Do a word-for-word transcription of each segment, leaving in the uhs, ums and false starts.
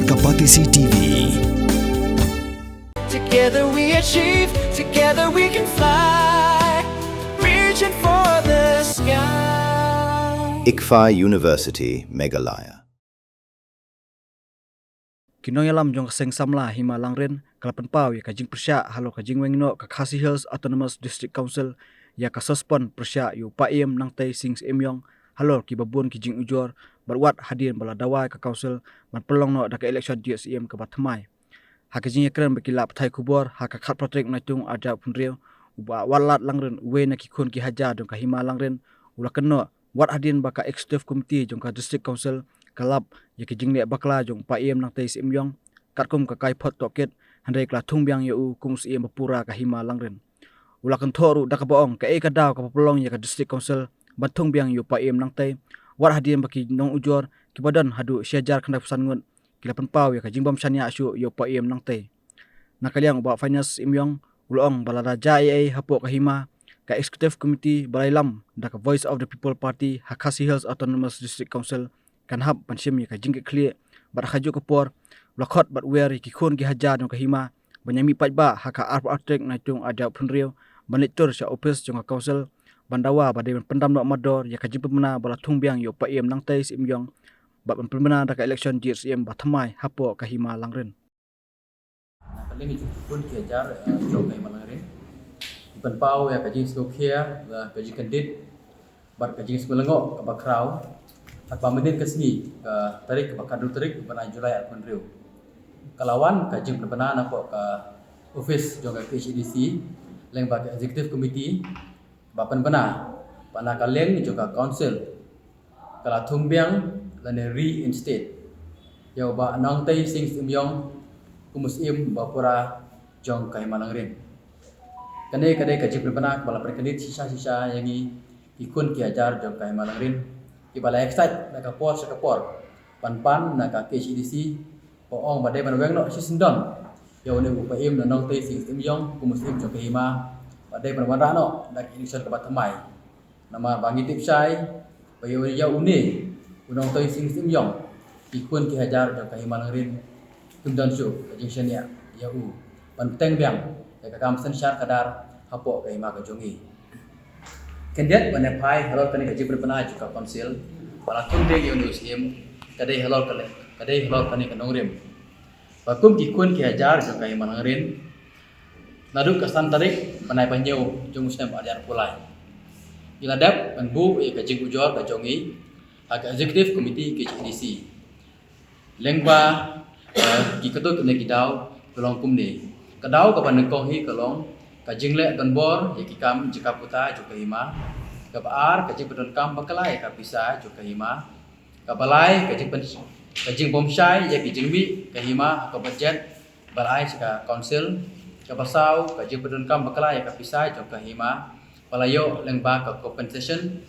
Ka Batesi T V. Together we achieve, together we can fly. Reaching for the sky. ICFAI University, Meghalaya. Ki nongïalam jong ka seng samla Hima Langrin ka la pynpaw ïa ka jingpyrshah halor ka jingweng noh ka Khasi Hills Autonomous District Council ïa ka suspend pyrshah ïa u Paiem Nangtei Sing Syiem Ïong halor kiba bun ki jingujor bad wat hadien ba la dawa ïa ka council ban pynlong noh da ka election jingïaseng kaba thymmai. Ha ka jingïakren bad ki lad pathai khubor ha ka khatphra tarik Naitung arhajar arphew hynriew, u Bah Watlat Langrin, uwei na ki khun ki hajar jong ka Hima Langrin, u la kynnoh wat hadien ba ka executive committee jong ka district council ka lap ïa ki jingleh bakla jong u Paiem Nangtei Syiem Ïong katkum ka kaiphod tohkit, hynrei ka la thung biang ïa u kum u Syiem bapura ka Hima Langrin. U la kynthoh ruh da kaba ong kaei ka daw kaba pynlong ïa ka district council ban thung biang ïa u Paiem Nangtei wat hadien ba ki nongujor kiba don haduh shi hajar khyndai phew san ngut ki la pynpaw ïa ka jingbym shaniah shuh ïa u Paiem Nangtei. Na ka liang u Bah Phineas Syiem Ïong u la ong ba lada jia ei ei hapoh ka Hima, ka executive committee ba la ïalam da ka Voice of the People Party ha Khasi Hills Autonomous District Council kan hap ban shim ïa ka jingkitkhlieh bad ha kajuh ka por u la khot bad wer ïa ki khun ki hajar jong ka Hima ban ïamih paidbah ha ka arphew ar tarik Naitung arhajar arphew hynriew ban leit tur sha ophis jong ka council ban dawa ba dei ban pyndam noh mardor ïa ka jingpynbna ba la thung biang ïa u Paiem Nangtei Syiem Ïong bad ban pynbna da ka election jingïaseng ba thymmai hapoh ka Hima Langrin. Na ka liang jong ki khun ki hajar, eh, jong ka Hima Langrin, ki pynpaw ïa ka jingsngewkhia, eh, ka jingkyndit bad ka jingsngewlyngngoh kaba khraw ha kaba mynnin ka sngi, ka tarik kaba khatduh tarik u bnai July arphew hynriew. Ka la wan ka jingpynbna napoh ka ophis jong ka K H A D C lyngba ka executive committee ba pynbna ba na ka liang jong ka council ka la thung biang lane reinstate ïa u Bah Nangtei Sing Syiem Ïong kum u Syiem bapura jong ka Hima Langrin. Kane ka dei ka jingpynbna kaba la pynkyndit shisha shisha ïa ngi ki khun ki hajar jong ka Hima Langrin kiba la excite na ka por sha ka por ban pan na ka K H A D C, ba ong ba dei ban weng noh shisyndon ïa une u Paiem Nangtei Sing Syiem Ïong kum u Syiem jong ka Hima, ba dei ban wanrah noh da ka election kaba thymmai. Namar ba ngi tip shai ba ïa une u Nangtei Sing Syiem Ïong ki khun ki hajar jong ka Hima Langrin kim don shuh ka jingshaniah ïa u ban bteng biang ïa ka kam synshar khadar hapoh ka Hima ka jong ngi. Khyndiat ban ïa phai halor kane ka jingpynbna jong ka council ba la thung biang ïa une u Syiem, ka dei halor kane, ka dei halor kane ka nongrim ba kum ki khun ki hajar jong ka Hima Langrin, naduh ka san tarik bnai ba hynñiew jong u snem arhajar arphew lai, ngi la dep ban buh ïa ka jingujor ka jong ngi ha ka executive committee K H A D C. Lyngba, eh, ki katto katne ki daw ka long kumne. Ka daw kaba nyngkong hi ka long ka jingleh donbor ïa ki kam jaka puta jong ka Hima. Kaba ar, ka jingpyndonkam bakla ïa ka pisa jong ka Hima. Kaba lai, ka jingpyn, ka jingbymshai ïa ki jingmih ka Hima ha ka budget ba la ai sha ka council. Kaba saw, ka jingpyndonkam bakla ïa ka pisa jong ka Hima ba la ïoh lyngba ka compensation.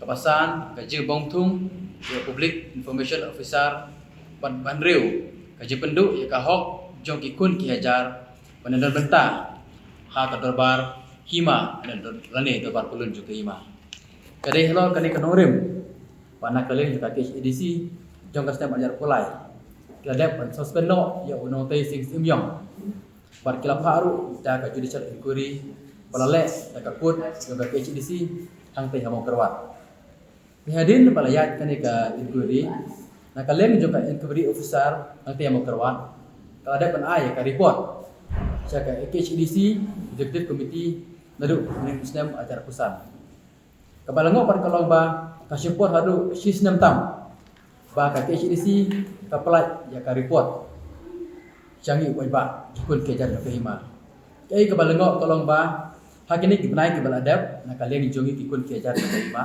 Kaba san, ka jingbymthung ïa u Public Information Officer. Bad ba hynriew, ka jingpynduh ïa ka hok jong ki khun ki hajar ban ïadon bynta ha ka dorbar Hima lane dor-, lane dorbar pyllun jong ka Hima. Ka dei halor kane ka nongrim ba na ka liang jong ka K H A D C jong ka snem arhajar arphew lai, ki la dep ban suspend noh ïa u Nangtei Sing Syiem Ïong. Bad ki la phah ruh da ka judicial inquiry ba la leh da ka court jong ka K H A D C hangtei ha Mawkyrwat. Te hadien ba la ïaid kane ka inquiry, na ka liang jong ka inquiry officer hangtei ha Mawkyrwat ka la dep ban ai ka report sha ka K H A D C Executive Committee naduh mynnin u snem arhajar arphew san. Kaba lyngngoh pat ka long ba ka shim por haduh shi snem tam ba ka K H A D C ka pyllait ïa ka report sha ngi u paidbah ki khun ki hajar jong ka Hima. Kaei kaba lyngngoh ka long ba ha kine ki bnai kiba la dep, na ka liang jong ngi ki khun ki hajar jong ka Hima,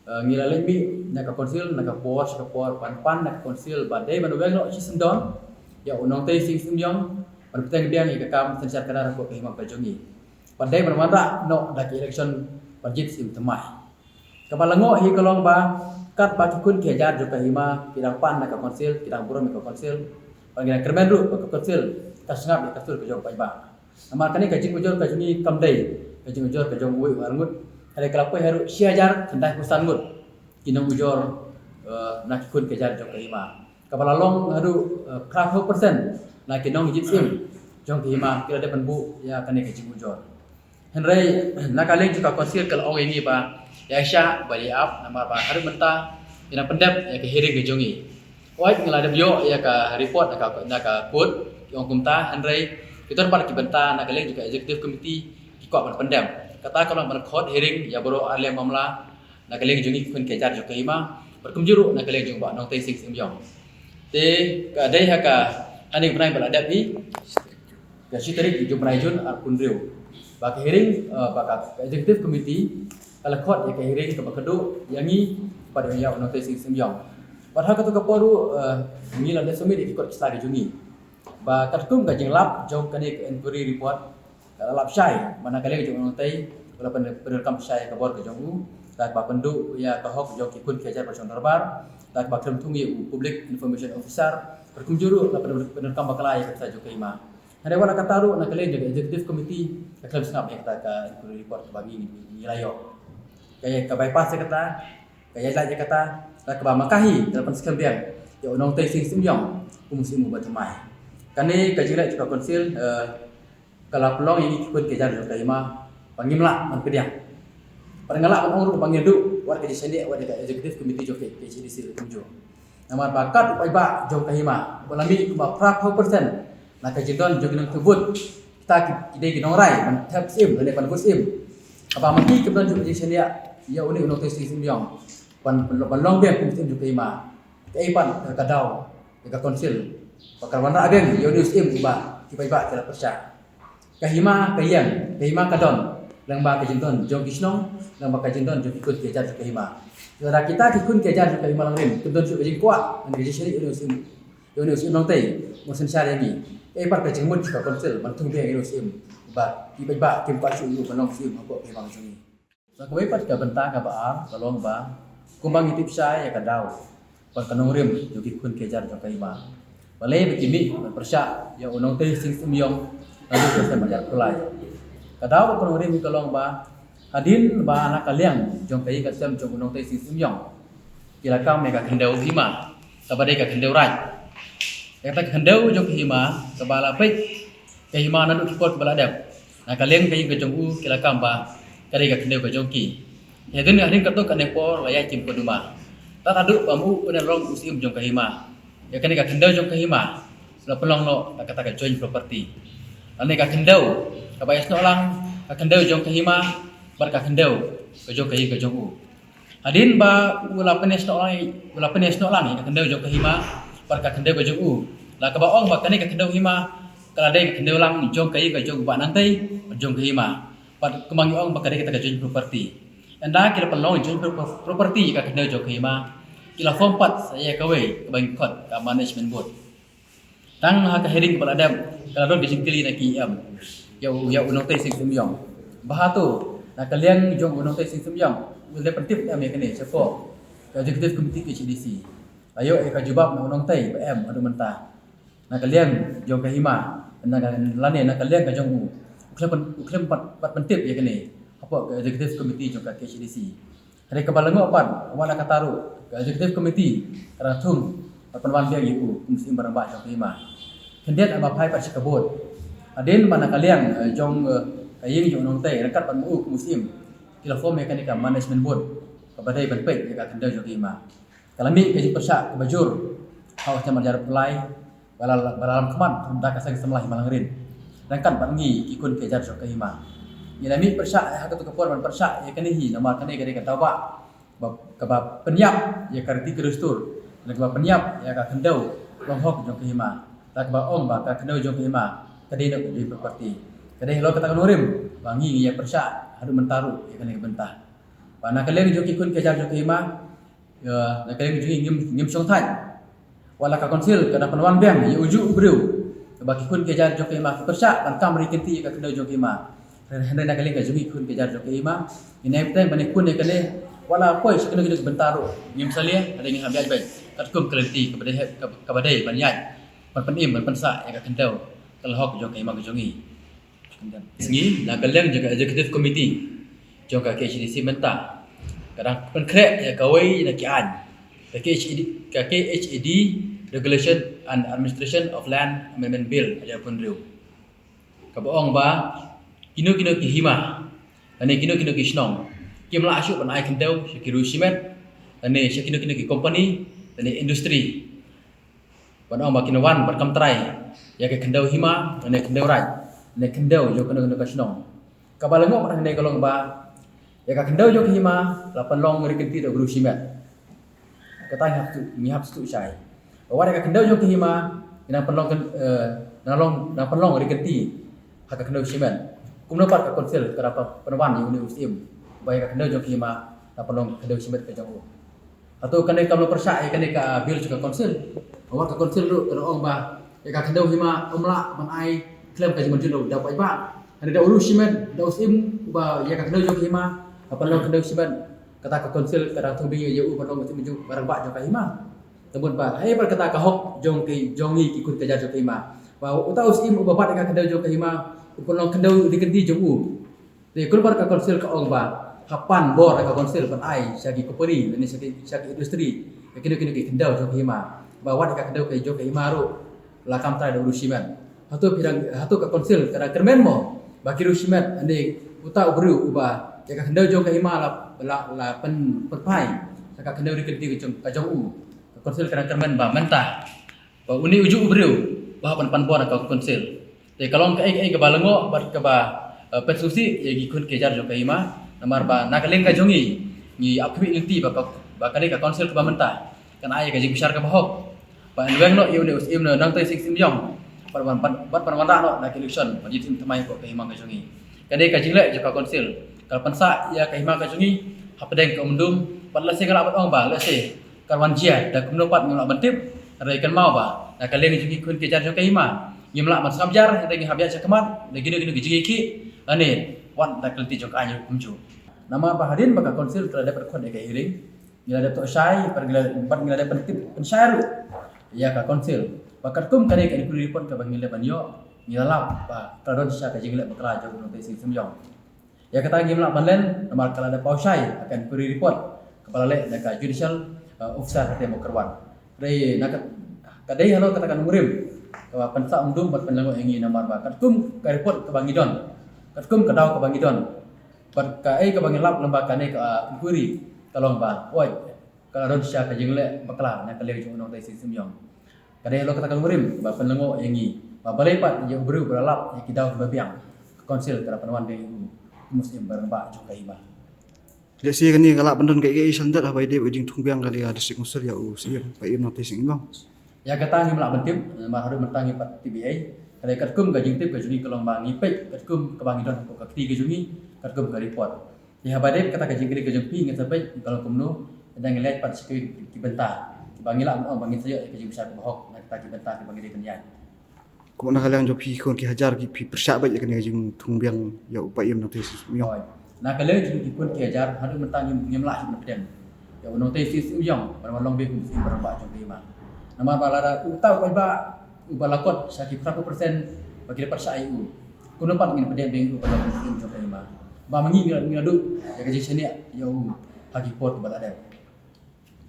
eh, ngi la leit mih na ka council na ka por sha ka por, ban pan na ka council ba dei ban weng noh shisyndon ïa u Nangtei Sing Syiem Ïong ban bteng biang ïa ka kam synshar khadar hapoh ka Hima ka jong ngi. Ba dei ban wanrah noh da ka election ban jied syiem thymmai. Kaba lyngngoh hi ka long ba katba ki khun ki hajar jong ka Hima ki dang pan na ka council, ki dang burom ïa ka council, ba ngi dang kyrmen ruh ba ka council ka sngap ïa ka sur ka jong u paidbah. Namar kane ka jingujor ka jong ngi kam dei ka jingujor ka jong uwei u arngut, ka dei ka la poi haduh shi hajar khyndai phew san ngut ki nongujor, eh, na ki khun ki hajar jong ka Hima. Kaba la long haduh, eh, phra phew percent na ki nongjied syiem jong ka hima ki la dep ban buh ïa kane ka jingujor. Hynrei na ka liang jong ka council ka la ong ïa ngi ba ïa shah ba ïa ap namar ba haduh mynta ki nang pyndep ïa ka hearing ka jong ngi. Oi, ngi la dep ïoh ïa ka report na ka, na ka court, ki ong kumta, hynrei ki don pat ki bynta na ka liang jong ka executive committee ki kwah ban pyndem. Kata ka long ban khot hearing ïa baroh ar liang mamla na ka liang jong ngi ki khun ki hajar jong ka hima, bad kumjuh ruh na ka liang jong u Bah Nongtei Sing Symiong. Te ka dei ha ka, kane ka bnai ba la dep hi, ka shi tarik jong u bnai Jun arphew hynriew, ba ka hearing, eh, ba ka executive committee ka la khot ïa ka hearing kaba kyrduh ïa ngi bad ïa u Nongtei Sing Symiong. Bad ha kato ka por ruh, eh, ngi la leit submit ïa ki kot ki sla ki jong ngi. Ba katkum ka jinglap jong kane ka inquiry report, ka la lap shai ba na ka liang jong u Nongtei u la pyn-, pyndonkam shai ka bor ka jong u da kaba pynduh ïa ka hok jong ki khun ki hajar bad shong dorbar, da kaba khlem thung ïa u Public Information Officer, bad kumjuh ruh la pyn-, pyndonkam bakla ïa ka pisa jong ka hima. Hynrei wat la kata ruh na ka liang jong ka executive committee ka khlem sngap ïa kata ka inquiry report kaba ngi, ngi la ïoh. Ka, ka bypass ïa kata, ka ïaid lait ïa kata, da kaba ma ka hi ka la pynskhem biang ïa u Nongtei Sing Symiong kum u syiem uba thymmai. Kane ka jingleh jong ka council, eh, ka la pynlong ïa ngi ki khun ki hajar jong ka hima ba ngim lah ban pdiang. Bad nga lah ban ong ruh ba ngin duh wat ka jingshaniah wat ïa ka executive committee jong ka K H A D C ruh kumjuh. Namar ba kat u paidbah jong ka hima ba la mih kumba phra phew percent na ka jingdon jong ki nongthep vote, kita ki, ki dei ki nongrai ban thep syiem lane ban vote syiem. Haba ma ki kim don jong ka jingshaniah ïa une u Nongtei Sing Symiong ban, ban long biang kum u syiem jong ka hima, kaei pat ka daw ïa ka council ba kan wanrah biang ïa une u syiem uba ki paidbah ki la pyrshah? Ka hima ka ïeng, ka hima ka don lyngba ka jingdon jong ki shnong, lyngba ka jingdon jong ki khun ki hajar jong ka hima. Lada kita ki khun ki hajar jong ka hima Langrin kim don shuh ka jingkwah lane ka jingshaniah ïa une u syiem, ïa une u syiem Nongtei, mo synshar ïa ngi, kaei pat ka jingmut ka council ban thung biang ïa une u syiem ba ki paidbah kim kwah shuh ïa u ban long syiem hapoh ka hima ka jong ngi? Sa kawei pat ka bynta kaba ar ka long ba kumba ngi tip shai ïa ka daw bad ka nongrim jong ki khun ki hajar jong ka hima, balei ba ki mih ban pyrshah ïa u Nongtei Sing Symiong naduh ka snem ar hajar arphew lai? Ka daw bad ka nongrim ka long ba hadien ba na ka liang jong ka ïing ka sem jong u Nongtei Sing Symiong ki la kam ïa ka khyndew hima kaba dei ka khyndew raid. Ïa kata ka khyndew jong ka hima kaba la peit ka hima naduh ki por kiba la dep, na ka liang ka ïing ka jong u ki la kam ba ka dei ka khyndew ka jong ki. Hadien, hadien katto katne por la ïaid kim korduma. Tad haduh ba ma u Pyndengrong u syiem jong ka hima, ïa kane ka khyndew jong ka hima la pynlong noh da kata ka joint property. Lane ka khyndew kaba ïasnoh lang, ka khyndew jong ka hima bad ka khyndew ka jong ka ïing ka jong u. Hadien ba u la pynïasnoh lang, u la pynïasnoh lang ïa ka khyndew jong ka hima bad ka khyndew ka jong u, la kaba ong ba kane ka khyndew hima ka la dei ka khyndew lang jong ka ïing ka jong u Bah Nongtei, jong ka hima. Bad kumba ngi ong ba ka dei kata ka joint property. Ynda ki la pynlong joint pro-, property ïa ka khyndew jong ka hima, ki la form pat sa ïa kawei kaba ngi khot ka management board. Tang ha ka hearing ba la dep ka la don ka jingkylli na ki E M ïa u, ïa u Nongtei Sing Symiong ba hato na ka liang jong u Nongtei Sing Symiong u la pyntip em ïa kane shapoh ka executive committee K H A D C. La ïoh ïa ka jubab na u Nongtei ba em haduh mynta. Na ka liang jong ka hima, na ka, lane na ka liang ka jong u, u khlem pyn-, u khlem pat, pat pyntip ïa kane hapoh ka executive committee jong ka K H A D C. Hynrei kaba lyngngoh pat, wat la kata ruh ka executive committee ka dang thung ban pynwan biang ïa u kum u syiem ba rangbah jong ka hima. Khyndiat haba phai pat sha ka board, hadien ba na ka liang, eh, jong, eh, ka ïing jong u Nongtei ryngkat bad ma u kum u syiem ki la form ïa kane ka management board kaba dei ban peit ïa ka khyndew jong ka hima, ka la mih ka jingpyrshah kaba jur ha u snem ar hajar arphew lai, ba la, ba la lam khmat da ka Seng Samla Hima Langrin ryngkat bad ngi ki khun ki hajar jong ka hima. Ngi la mih pyrshah ha kato ka por ban pyrshah ïa kane hi namar kane ka dei ka daw ba, ba, kaba pynïap ïa ka riti ka dustur, lane kaba pynïap ïa ka khyndew long hok jong ka hima, da kaba ong ba ka khyndew jong ka hima ka dei noh ka joint property. Ka dei halor kata ka nongrim ba ngi ngi ïa pyrshah haduh mynta ruh ïa kane ka bynta. Ba na ka liang jong ki khun ki hajar jong ka hima, ïa, na ka liang jong ngi ngim, ngim shongthait. Wat la ka council ka dang pynwan biang ïa ujuh u briew ba ki khun ki hajar jong ka hima ki pyrshah ban kam ri kynti ïa ka khyndew jong ka hima. Hynrei na ka liang ka jong ngi ki khun ki hajar jong ka hima, ngi nai bteng ban ïakhun ïa kane, wat la poi sha kano kano ka bynta ruh ngim salia, hynrei ngi hap ïaid beit katkum ka lynti kaba dei, kaba, kaba dei ban ïaid ban pynim ban pynsah ïa ka khyndew ka la hok jong ka hima ka jong ngi. Sngi na ka liang jong ka executive committee jong ka K H A D C mynta ka dang pynkhreh ïa kawei na ki aiñ ka K H A D, ka K H A D Regulation and Administration of Land Amendment Bill hajar arphew hynriew, kaba ong ba kino kino ki hima lane kino kino ki shnong kim lah shuh ban ai khyndew sha ki riew shimet lane sha kino kino ki company lane industry ban ong ba kin wan ban kam trai ïa ka khyndew hima lane khyndew raid lane khyndew jong kano kano ka shnong. Kaba la ngoh pat hangne ka long ba ïa ka khyndew jong ka hima la pynlong ri kynti da u briew shimet. Kata ngi hap shu, ngi hap shu shai ba wat ïa ka khyndew jong ka hima ngi nang pynlong kyn-, eh, nang long, nang pynlong ri kynti ha ka khyndew shimet. Kumno pat ka council ka dei ban pynwan ïa une u syiem ba ïa ka khyndew jong ka hima nang pynlong khyndew shimet ka jong u. Hato kane kam long pyrshah ïa kane ka bill jong ka council? Wat ka council ruh ka ong ba ïa ka khyndew hima ym lah ban ai khlem ka jingmynjur da u paidbah. Hynrei da u riew shimet, da u syiem ba ïa ka khyndew jong ka hima ka pynlong khyndew shimet, kata ka council ka dang thung biang ïa u ban long u syiem jong, ba rangbah jong ka hima. Te mut ba haei pat kata ka hok jong ki, jong ngi ki khun ki hajar jong ka hima, ba uta u syiem uba bat ïa ka khyndew jong ka hima u pynlong khyndew ri kynti jong u. Te kumno pat ka council ka ong ba ha pan bor ka council ban ai sha ki company lane sha ki, sha ki industry ïa kino kino ki khyndew jong ka hima, ba wat ïa ka khyndew ka jong ka hima ruh la kam trai da u riew shimet. Hato phi dang, hato ka council ka dang kyrmen mo ba ki riew shimet lane uta u briew uba ïa ka khyndew jong ka hima la, la, la pyn, pynphai sha ka khyndew ri kynti ka jong, ka jong u? Ka council ka dang kyrmen ba mynta ba une ujuh u briew ba hap ban pan bor ha ka council. Te ka long kaei kaei kaba la ngoh bad kaba, eh, pynsngewsih ïa ki khun ki hajar jong ka hima. Namar ba na ka liang ka jong ngi, ngi ap khmih lynti ba ka, ba ka dei ka council kaba mynta kan ai ïa ka jingbishar kaba hok ban weng noh ïa une u syiem na Nongtei Sing Syiemliong bad ban, bad, bad ban wanrah noh na ka election ban ïa ka syiem thymmai hapoh ka hima ka jong ngi. Ka dei ka jingleh jong ka council ka la pynsah ïa ka hima ka jong ngi hapdeng ka umdum. Bad lehse nga lah ban ong ba lehse ka la wan jia da kumno pat ngim lah ban tip. Hynrei kynmaw ba na ka liang jong ki khun ki hajar jong ka hima ngim lah ban sngap jar hynrei ngi hap ïaid shakhmat da kino kino ki jingïakhih lane wat da ka lynti jong ka aiñ ruh kumjuh. Namar ba hadien ba ka council ka la dep khot ïa ka hearing, ngi la dep thoh shai bad ngi la, bad ngi la dep pyntip pynshai ruh ïa ka council ba katkum kane ka inquiry report kaba ngi la dep ban ïoh, ngi la lap ba ka la don shisha ka jingleh bakla jong u Nongtei Sing Syiemliong. Ïa kata ngim lah ban len namar ka la dep paw shai ha ka inquiry report kaba la leh da ka judicial, eh, officer ha Mawkyrwat. Hynrei na ka, ka dei halor kata ka nongrim kaba pynsah umdum bad pynlyngngoh ïa ngi namar ba katkum ka report kaba ngi don, katkum ka daw kaba ngi don bad kaei kaba ngi lap lyngba kane ka, ah, inquiry ka long ba, oi, ka la don shisha ka jingleh bakla na ka liang jong u Nongtei Sing Syiemliong. Ka dei halor kata ka nongrim ba pynlyngngoh ïa ngi ba balei pat ïa u briew ba la lap ïa ki daw kiba biang, ka council ka la pynwan biang ïa u kum u syiem ba rangbah jong ka hima. Lehse kane ka lah ban don kaei kaei sha lyndet haba ïadei bad ka jingthung biang ka dei ka District Council ïa u syiem, Paiem Nongtei Sing Syiemliong. Ïa kata ngim lah ban tip namar haduh mynta ngim pat tip ei ei. Ka dei katkum ka jingtip ka jong ngi ka long ba ngi peit katkum kaba ngi don hapoh ka kti ka jong ngi, katkum ka report. Te haba dep kata ka jingkylli ka jong phi, ngin sa peit ka long kumno, te ngi leit pat sha ki, ki bynta kiba ngi lah ban ong ba ngin sa ïoh ïa ka jingbishar kaba hok na kita ki bynta kiba ngi dei ban ïaid. Kumno na ka liang jong phi ki khun ki hajar, ki phi pyrshah beit ïa kane ka jingthung biang ïa u Paiem Nongtei Sing Syiemliong? Hooid. Na ka liang jong ki khun ki hajar haduh mynta ngim, ngim lah shuh ban pdiang ïa u Nongtei Sing Syiemliong ban wan long biang kum u syiem ba rangbah jong ka hima. Namar ba lada uta u paidbah uba la kot sha ki phra phew percent ba ki la pyrshah ïa u, kumno pat ngin pdiang biang ïa u ban long u syiem jong ka hima? Ba ma ngi ngi la, ngi la duh ïa ka jingshaniah ïa u ha ki por kiba la dep.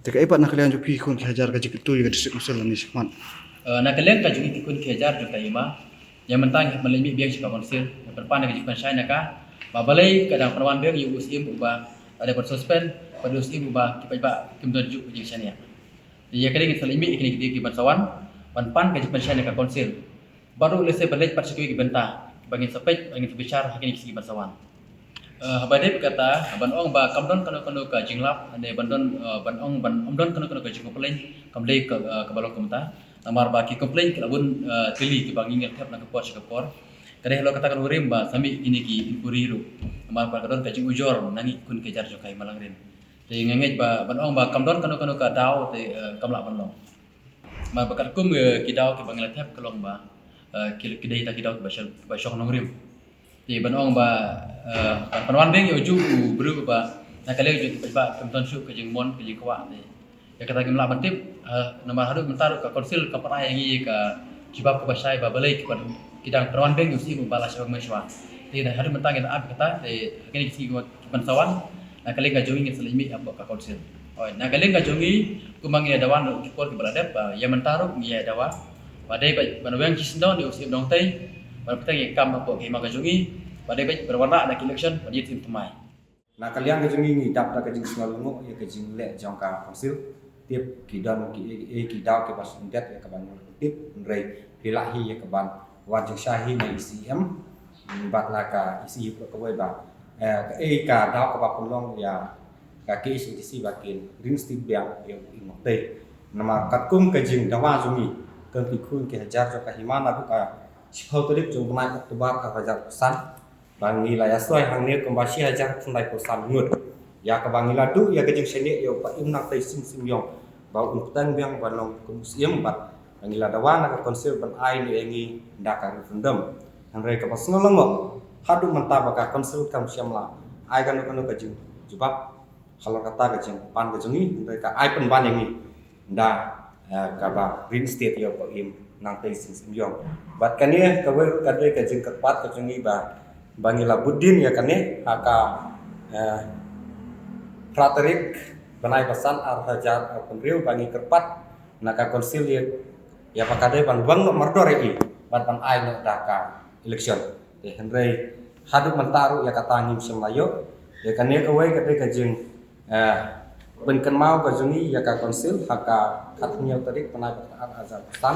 Te kaei pat na ka liang jong phi ki khun ki hajar ka jingkyntu ïa ka District Council lane shakhmat? Eh, na ka liang ka jong ngi ki khun ki hajar jong ka hima, ïa mynta ngi hap ban leit mih biang sha ka council ban pynpan ïa ka jingpynshai na ka ba balei ka dang pynwan biang ïa u syiem uba la dep ban suspend bad u syiem uba ki paidbah kim don juh ka jingshaniah. Ïa kane ngin sa leit mih ïa kine ki dei kiban sa wan ban pan ka jingpynshai na ka council. Bad ruh lehse ban leit pat sha kiwei ki bynta ba ngin sa peit, ba ngin sa bishar ha kine ki sngi ban sa wan. Eh, haba dei kata ban ong ba kam don kano kano ka jinglap ne ban don, eh, ban ong ban ym don kano kano ka jingcomplain kam dei ka, eh, kaba long kumta. Namar ba ki complain ki la bun, eh, tylli kiba ngi ngi la thep na ka por sha ka por. Ka dei halor kata ka nongrim ba sa mih kine ki inquiry ruh. Namar ba ka don ka jingujor na ngi ki khun ki hajar jong ka hima Langrin. Te nga ngeit ba ban ong ba kam don kano kano ka daw te, eh, kam lah ban long. Namar ba katkum, eh, ki daw kiba ngi la thep ka long ba, eh, ki, ki dei ta ki daw kiba shong, kiba shong nongrim. Te ban ong ba, eh, ban pynwan biang ïa u juh u briew ba na ka liang jong ki paidbah kim don shuh ka jingmon ka jingkwah te ïa kata ngim lah ban tip, eh, namar haduh mynta ruh ka council kam pat ai ïa ngi ka jubab kaba shai ba balei ki pan, ki dang pynwan biang ïa u syiem uba la shah bam mynshuwa. Te haduh mynta ngi la ap kata te ha kine ki sngi kiban sa wan na ka liang ka jong ngi ngin sa leit mih hapoh ka council. Oi, na ka liang ka jong ngi, kumba ngi ïa dawa na u ki por kiba la dep, ba ïa mynta ruh ngi ïa dawa. Ba dei ba ban weng ki syndon ïa u Syiem Nongtei, ban pynbeit ïa ka kam hapoh ka hima ka jong ngi, ba dei ba ban wanrah da ki election, ba dei thymmai. Na ka liang ka jong ngi ngi dap da ka jingsngew lyngngoh ïa ka jingleh jong ka council. Tip ki don ki, eh, ki daw kiba sngewbha ïa ka ban tip, hynrei phi lah hi ïa ka ban wan jingshai hi na E C M bad na ka E C hi kawei ba, eh, ka, eh, ka daw kaba pynlong ïa ka K H A D C ba kin reinstate biang ïa u Nongtei. Namar katkum ka jingdawa jong ngi, kum ki khun ki hajar jong ka hima naduh ka shiphew tarik jong u bnai October arhajar arphew san, ba ngi la ïa soi hangne kumba shi hajar khyndai phew san ngut. Ïa kaba ngi la duh ïa ka jingshaniah ïa u Paiem Nongtei Sing Sing Yong ba un pynbeit biang ban long kum u Syiem bad ba ngi la dawa na ka council ban ai noh ïa ngi da ka referendum. Hynrei kaba sngew lyngngoh, haduh mynta ba ka council kam shym la ai kano kano ka jingjubab halor kata ka jingpan ka jong ngi, hynrei ka ai pynban ïa ngi da, eh, kaba reinstate ïa u Paiem Nongtei Sing Sing Yong. Bad kane kawei ruh ka dei ka jingkyrpad ka jong ngi ba, ba ngi la bud dien ïa kane ha ka, eh, phra tarik bnai ba san arhajar arphew hynriew ba ngi kyrpad na ka council ïa, ïa ba ka dei ban weng noh mardor ïa i bad ban ai noh da ka election. Te hynrei haduh mynta ruh ïa kata ngim shym la ïoh. Ïa kane kawei ka dei ka jing, eh, pynkynmaw ka jong ngi ïa ka council ha ka khathynñiew tarik bnai ba khatar arhajar arphew san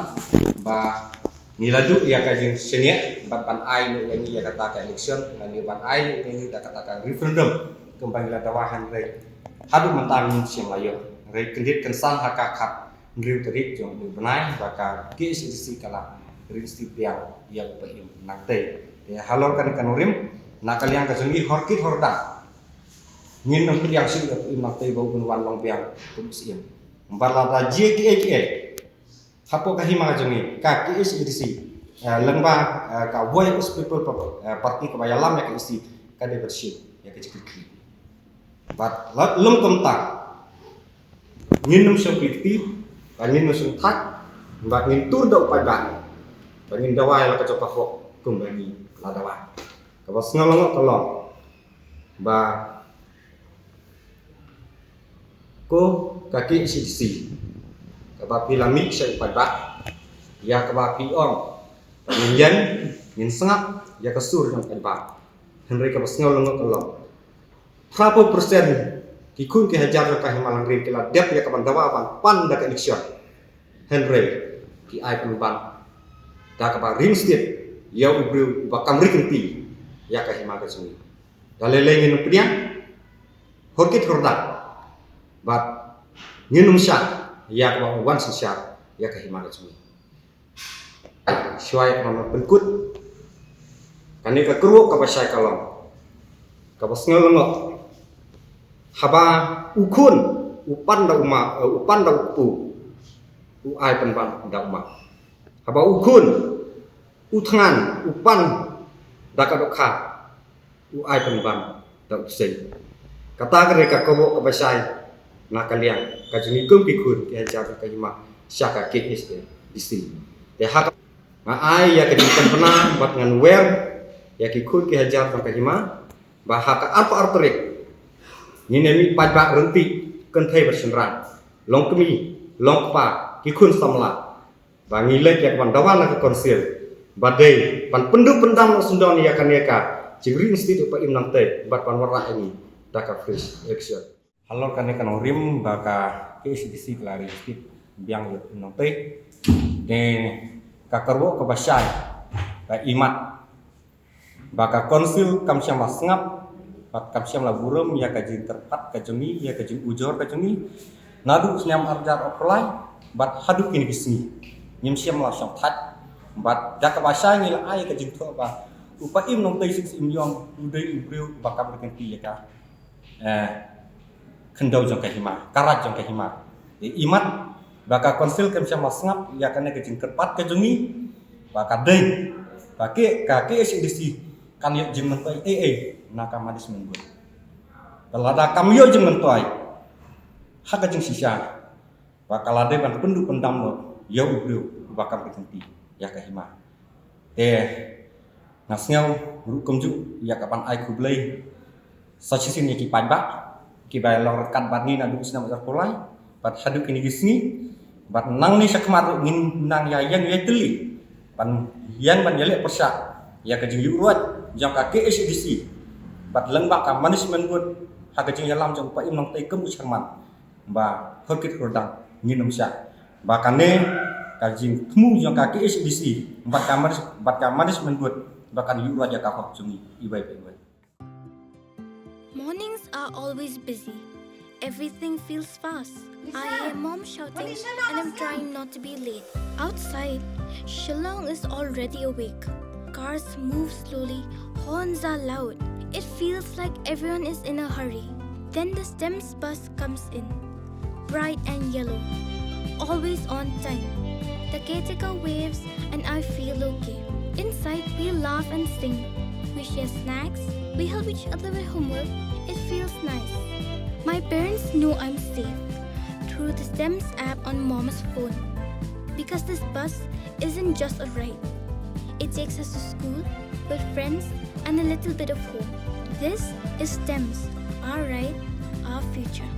ba ngi la duh ïa ka jingshaniah bad ban ai noh ïa ngi ïa kata ka election, lane ban ai noh ïa ngi da kata ka referendum kumba ngi la dawa, hynrei haduh mynta ngim shym la ïoh. Hynrei kyndit kynsan ha ka khat hynriew tarik jong u bnai ba ka K H A D C ka la reinstate biang ïa u Paiem Nongtei. Te halor kane ka nongrim, na ka liang ka jong ngi, hor kit hor da, ngin ym pdiang shuh ïa u Paiem Nongtei ba un wan long biang kum u Syiem. Bad lada jia kiei kiei hapoh ka hima ka jong ngi, ka K H A D C, eh, lyngba, eh, ka Voice of People, eh, Party kaba ïalam ïa ka E C, ka dei ban shim ïa ka jingkitkhlieh. Bad la lum kumta, ngin ym shong kti, bad ngin ym shong thait, bad ngin tur da u paidbah, bad ngin dawa ïa la ka jong ka hok kumba ngi la dawa. Kaba sngew lyngngoh ka long ba ko ka K H A D C kaba phi la mih sha u paidbah, ïa kaba phi ong ba ngin ïeng, ngin sngap ïa ka sur jong u paidbah. Hynrei kaba sngew lyngngoh ka long, phra phew percent ki khun ki hajar jong ka hima Langrin ki la dep ïa ka ban dawa ban pan da ka election. Hynrei ki ai pynban da kaba reinstate ïa u briew uba kam ri kynti ïa ka hima ka jong ngi. Da lei lei ngin ym pdiang, hor kit hor da, bad ngin ym shah ïa kaba wan synshar ïa ka hima ka jong ngi. Shuwa ïa kaba pynkut, kane ka kyrwoh kaba shai ka long, kaba sngew lyngngoh, haba u khun u pan da u ma, eh, u pan da u kpu, u ai pynban da u ma. Haba u khun u thngan u pan da ka dohkha, u ai pynban da u bseiñ. Kata ka dei ka kyrwoh kaba shai na ka liang ka jong ngi kum ki khun ki hajar jong ka hima sha ka K H A D C. Te ha ka, nga ai ïa ka jingpynbna bad ngan wer ïa ki khun ki hajar jong ka hima ba ha ka arphew ar tarik ngin ïa mih paidbah ryntih, kynthei bad shynrang, long kmie, long kpa, ki khun samla, ba ngi leit ïa ka ban dawa na ka council ba dei ban pynduh pyndam noh syndon ïa kane ka jingreinstate u Paiem Nongtei bad ban wanrah ïa ngi da ka fresh election. Halor kane ka nongrim ba ka K H A D C ka la reinstate biang ïa u Paiem Nongtei, te ka kyrwoh kaba shai, ka imat ba ka council kam shym la sngap bad kam shym la burom ïa ka jingkyrpad ka jong ngi, ïa ka jingujor ka jong ngi. Naduh u snem arhajar arphew lai bad haduh kine ki sngi, ngim shym la shong thait. Bad da kaba shai ngi la ai ka jingthoh ba u Paiem Nongtei Sing Sing Yong u dei u briew uba kam ri kynti ïa ka, eh, khyndew jong ka hima, ka raid jong ka hima. Te imat ba ka council kam shym la sngap ïa kane ka jingkyrpad ka jong ngi, ba ka dei ba ka, ka K H A D C kan ïoh jingmyntoi ei ei na ka management board. Te lada kam ïoh jingmyntoi ha ka jingshisha, ba ka la dei ban pynduh pyndam noh ïa u briew uba kam ri kynti ïa ka hima. Te nga sngew ruh kumjuh ïa ka ban ai khublei sa shisien ïa ki paidbah Kiba ïalong ryngkat bad ngi naduh u snem ar hajar arphew lai bad haduh kine ki sngi, bad nangne shakhmat ruh ngin nang ïa ïeng ïa tylli ban ïeng ban ïaleh pyrshah ïa ka jingïuhroit jong ka K H A D C bad lyngba ka management board ha ka jingïalam jong u Paiem Nongtei kum u chairman, ba hurkit hurdang ngin ym shah. Ba kane ka jingthmu jong ka K H A D C bad ka manage-, bad ka management board ba kan ïuhroit ïa ka hok jong ngi iwei pa iwei. Mornings are always busy. Everything feels fast. I hear mom shouting and I'm trying not to be late. Outside, Shillong is already awake. Cars move slowly, horns are loud. It feels like everyone is in a hurry. Then the STEMS bus comes in. Bright and yellow. Always on time. The caretaker waves and I feel okay. Inside, we laugh and sing. We share snacks. We help each other with homework. It feels nice. My parents know I'm safe through the STEMS app on mom's phone. Because this bus isn't just a ride. It takes us to school, with friends, and a little bit of home. This is STEMS, our ride, our future.